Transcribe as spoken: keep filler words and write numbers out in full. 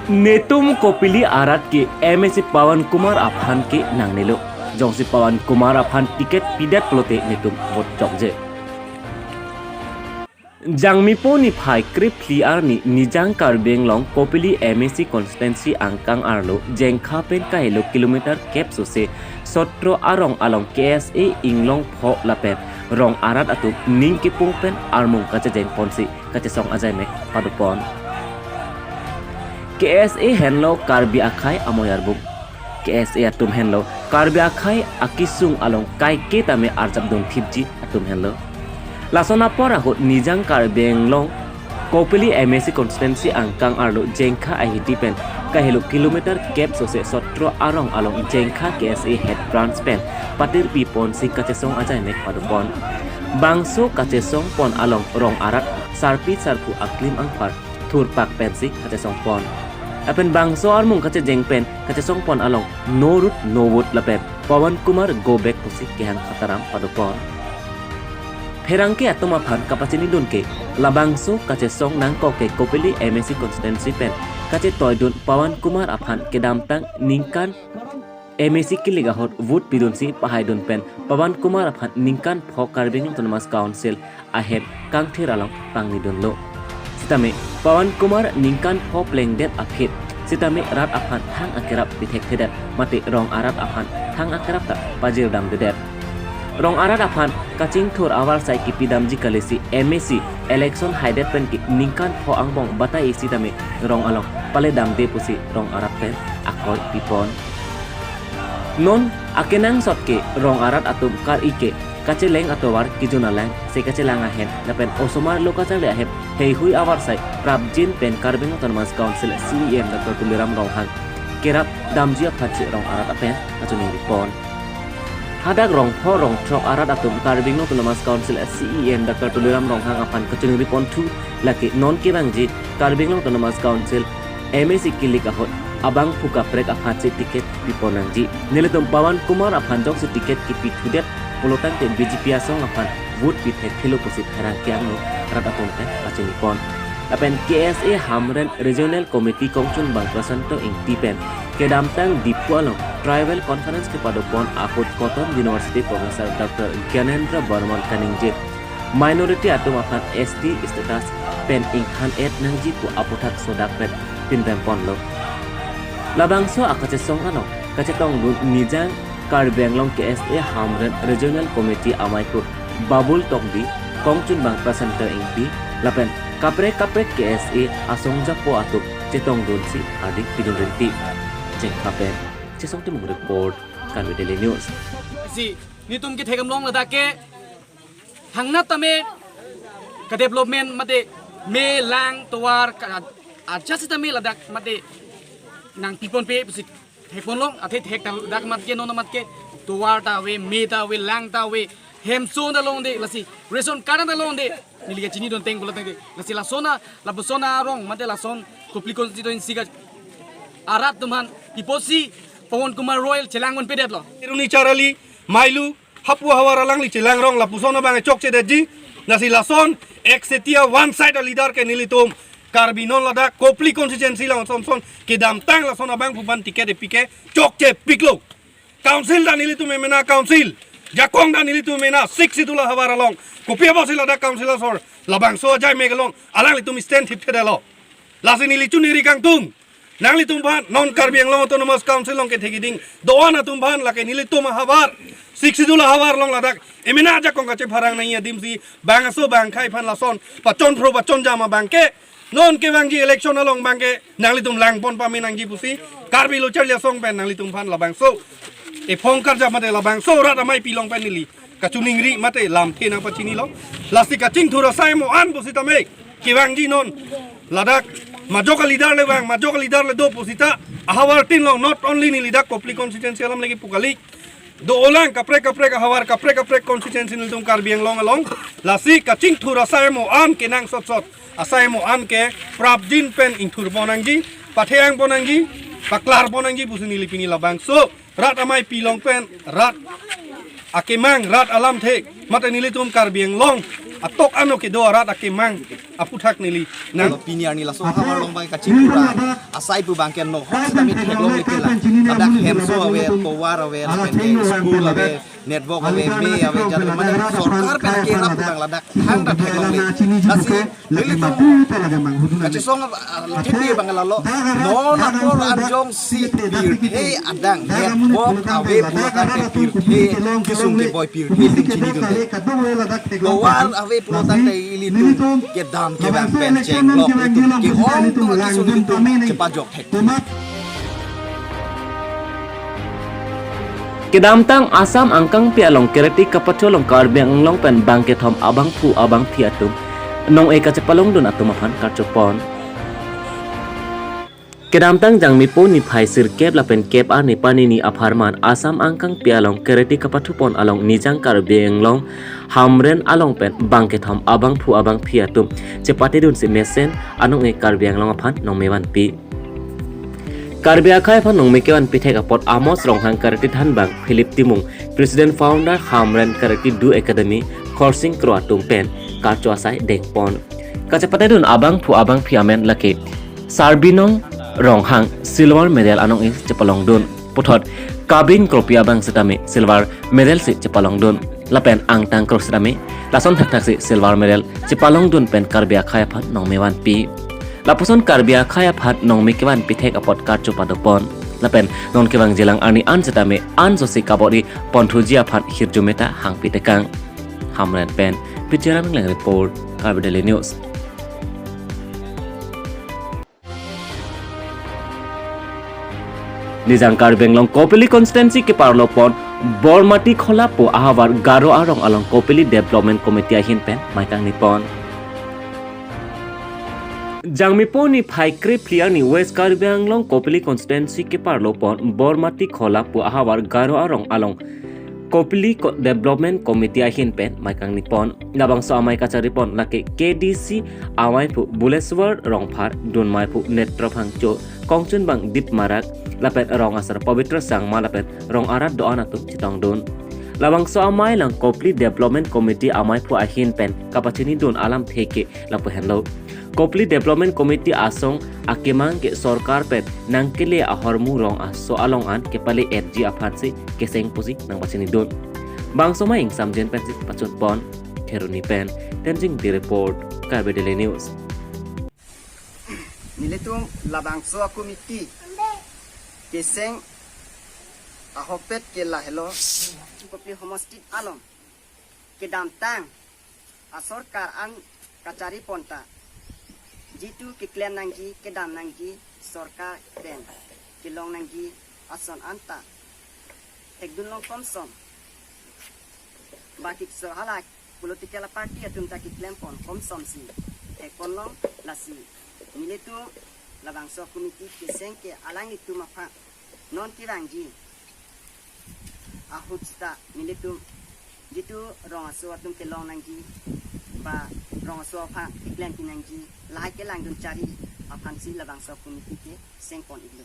Netum Kopili arat ke M A C Pawan Kumar aphan ke nangnelo. Jongsi Pawan Kumar aphan ticket pidet pulote netum vote chokje. Jangmipo niphai krephli arni Nijang Karbi Anglong Kopili M A C constituency angkang arlo Jengkha pen kahelo kilometer kep sose sotro arong along K S A inglong pho lapen rong arat atum ning kepung pen armung kachejeng ponsi kachesong ajaimek padopon. K S A henlo Karbi akhei amoyarbung. K S A atum henlo Karbi akhei akesung along kaike tame arjap dun thipji atum henlo. Lason apor ahut Nijang Karbi Anglong Kopili M A C constituency angkang arlo Jengkha ahidi pen kahelo kilometer kep sose sotro arong along Jengkha K S A head branch pen patirpi ponsi kachesong ajaimek padopon. Bangso kachesong pon along rong arat sarpi sarpo aklim angphar thurpak pensi kachesong pon. Lapen bangso armung kachejeng pen kachesong pon along no road no vote lapen Pawan Kumar go back pusi kehang khataram padopon. Pherangke atum aphan kapachini dun ke labangso kachesong nangkok ke Kopili M A C constituency pen kachetoidun Pawan Kumar aphan kedamtang ningkan M A C kilik ahut vote pidunsi pahaidun pen Pawan Kumar aphan ningkan pho Karbi Anglong Autonomous Council ahem kangthir along pangnidunlo. Sitame Pawan Kumar ningkan pho plengdet aphi sitame rat aphan thang akerap pithekthedet mate rong arat aphan thang akerap ta pajirdamdedet. Rong arat aphan kachingthur avarsai kipidamji kalisi M A C election haidet pen ke ningkan pho angbong batai isi tame rong along paledamde pusi rong arat pen akoi pipon. Non akenangsot ke rong arat atum kar-i ke kacheleng atovar kijun alang se kachelang ahem lapen osomar lo kacharli ahem heihui avarsai prapjin pen Karbi Anglong Autonomous Council C E M Doctor Tuliram Ronghang kerap damji aphansi rong arat apen kachiningri pon. Hadak rong pho rong throk arat atum Karbi Anglong Autonomous Council C E M Doctor Tuliram Ronghang aphan kachiningri ponthu lake non kevangji Karbi Anglong Autonomous Council M A C kilik ahut abangphu kaprek aphansi ticket pipon nangji. Nelitum Pawan Kumar aphan jongsi ticket kipithudet pulotangte B J P asong aphan vote pithekthelo pusi pherangke angno rat atum pen kachinipon. Lapen K S A Hamren Regional Committee kongchunbang Prasanto Ingti pen kedamtang Diphu along tribal conference kepadopon ahut Cotton University Professor Doctor Gyanendra Barman kaningje minority atum aphan S T status pen ingthan-et nangji pu aputhak sodak pen pinrem ponlo. Labangso akachesong along kachetongdun Nijang Karbi Anglong K S A Hamren Regional Committee amei kut Babul Tokbi, kongchunbang Prasanto Ingti lapen kaprek kaprek K S A asong japo atum chetongdunsi ardik pidun rinti. Jengkha pen Chesong Timung report, Karbi Daily News. Si netum kethek amlong ladak ke hangnat tame ka development mate me lang tovar ka adjust tame ladak mate nangpiponpe pusi thekponlong, athe thek ta ladak mat ke non mat ke tovar ta ave, me ta ave, lang ta ave, hemso ta longde, lasi ration card ta longde. Neli kachinidun teng pulo tangte lasi lasona, lapuson arong mate lason Kopili constituency ka arat atum aphan pi apotsi Pawan Kumar Roy chelangponpedetlo. Iruni Charali, Mailu, Hapu ahavar alangli chelangrong lapuson abang chokchedetji. Lasi lason ekchetia one side a leader ke nelitum Karbi non ladak Kopili constituency along son son kedamtang lason abangphu aphan ticket epi ke chokchepiklo. Council ta nelitum emena council, jakong ta nelitum emena Sixth Schedule ahavar along. Kopi apotsi ladak council asor labangso ajaimek along alanglitum stand thipthedetlo. Lasi neli chuningri kangtung. Nanglitum aphan non Karbi Anglong Autonomous Council along kethekiding do-an atum aphan lake nelitum ahavar Sixth Schedule ahavar along ladak emena ajakong kachepharang nangji adimsi bangso bangkhai aphan lason pachon phro pachon jama abang ke non kevangji election along abang ke nanglitum langpon pame nangji pusi Karbi Lo Charli Asong pen nanglitum aphan labangso ephong karjap mate labangso rat amei pilong pen neli kachiningri mate lamthe nangpachinilo. Lasi kachingthur asai mo-an pusitame kevangji non ladak majok a leader le vang, majok a leader le do pusita ahavar tin along, not only neli dak Kopili constituency alam lagi pu kali, do-olang kaprek kaprek ahavar, kaprek kaprek constituency nelitum Karbi Anglong along. Lasi kachingthur asai mo-an kenangsot sot, asai mo-an ke prapjin pen ingthurpon nangji, patheyangpon nangji, paklarpon nangji pusi neli pini labangso rat amei pilong pen rat akemang, rat alamthe mate nelitum Karbi Anglong atok ano kedo rat akemang Aphuthak neli nang. Pini arni laso ahavar along abang kachingkura asai pu abang ke nohok sitame theklongle ke la. Ladak hemso ave, tovar ave, lapen ke school ave, network ave, me ave, jat ave, mane sorkar pen kerap pu abang ladak hang ta theklongle. Lasi nelitum kachesong, ah, thepi abang lalo. Non apor anjong si pirthe adang, network ave pu abang ke pirthe kesung keboi pirthe atum chinidunde. Tovar ave pu abang ke ilitum kedam kevang pen chenglok, ilitum ke-ong atum kesung ilitum chepajok thek. Kedamtang Assam angkangpi along kareti kapathu along Karbi Anglong pen bangkethom abangphu abangphi atum nong-e kachepalongdun atum aphan karchopon. Kedamtang Jangmipo niphai sirkep lapen kep arni panini apharman Assam angkangpi along kareti kapathupon along Nijang Karbi Anglong Hamren along pen bangkethom abangphu abangphi atum chepatedunsi mesen anong-e Karbi Anglong aphan nongmevanpi. Karbi akhei aphan nongmekevanpi thek apot Amos Ronghang, kareti thanbang Philip Timung, President Founder Hamren Kareti Duar Academy, Khorsing Kro atum pen karcho asai dengpon. Kachepatedun abangphu abangphi amen lake Sarbinong Ronghang silver medal anong-e chepalongdun. Puthot Kabin Kropi abang sitame silver medal si chepalongdun. Lapen angtang kro sitame lason thakthak si silver medal chepalongdun pen Karbi akhei aphan nongmevanpi. Lapuson Karbi akhei aphan nongmekevanpi thek apot karcho padopon. Lapen non kevangjilang arni an sitame ansosi kabor-i ponthuji aphan hirjume ta hangpi tekang. Hamren pen Pichiran Engleng report, Karbi Daily News. Nijang Karbi Anglong Kopili constituency keparlopon Bormati Khola pu ahavar Garo arong along Kopili Development Committee ahin pen mei kangnipon. Jangmipo niphai krephli arni West Karbi Anglong Kopili constituency keparlopon Bormati Khola pu ahavar Garo arong along Kopili Co-, Development Committee ahin pen mei kangnipon. Labangso amei kacharipon lake K D C amaiphu Buleswar Rongphar, dunmaiphu Netra Phangcho, kongchunbang Dip Marak, lapen rong asar Pabitra Sangma lapen rong arat do-an atum chetongdun. Labangso amei along Kopili Development Committee amaiphu ahin pen kapachinidun alamthe ke lapu henlo. Kopili Development Committee asong akemang ke sorkar pen nangkele ahormu rong aso along an kepale-etji aphansi keseng pusi nangpachinidun. Bangso amei ingsamjin pensi pachunpon. Kheroni pen Tenzing Ingti report, Karbi Daily News. Nelitum labangso a-committee keseng ahokpet ke lahelo. Kopili homosti along kedamtang asorkar an kacharipon ta, jitu keklem nangji, kedam nangji, sorkar pen kelong nangji ason anta thekdunlong komsom. Baki so hala political party atum ta keklempon komsomsi thekponlong, lasi nelitum labangso committee keseng ke alanglitum aphan non kevangji ahut sita nelitum jitu rong aso atum kelong nangji ba rong aso aphan keklempi nangji lahai kelangdun chari aphansi labangso committee kesengpon-iklo.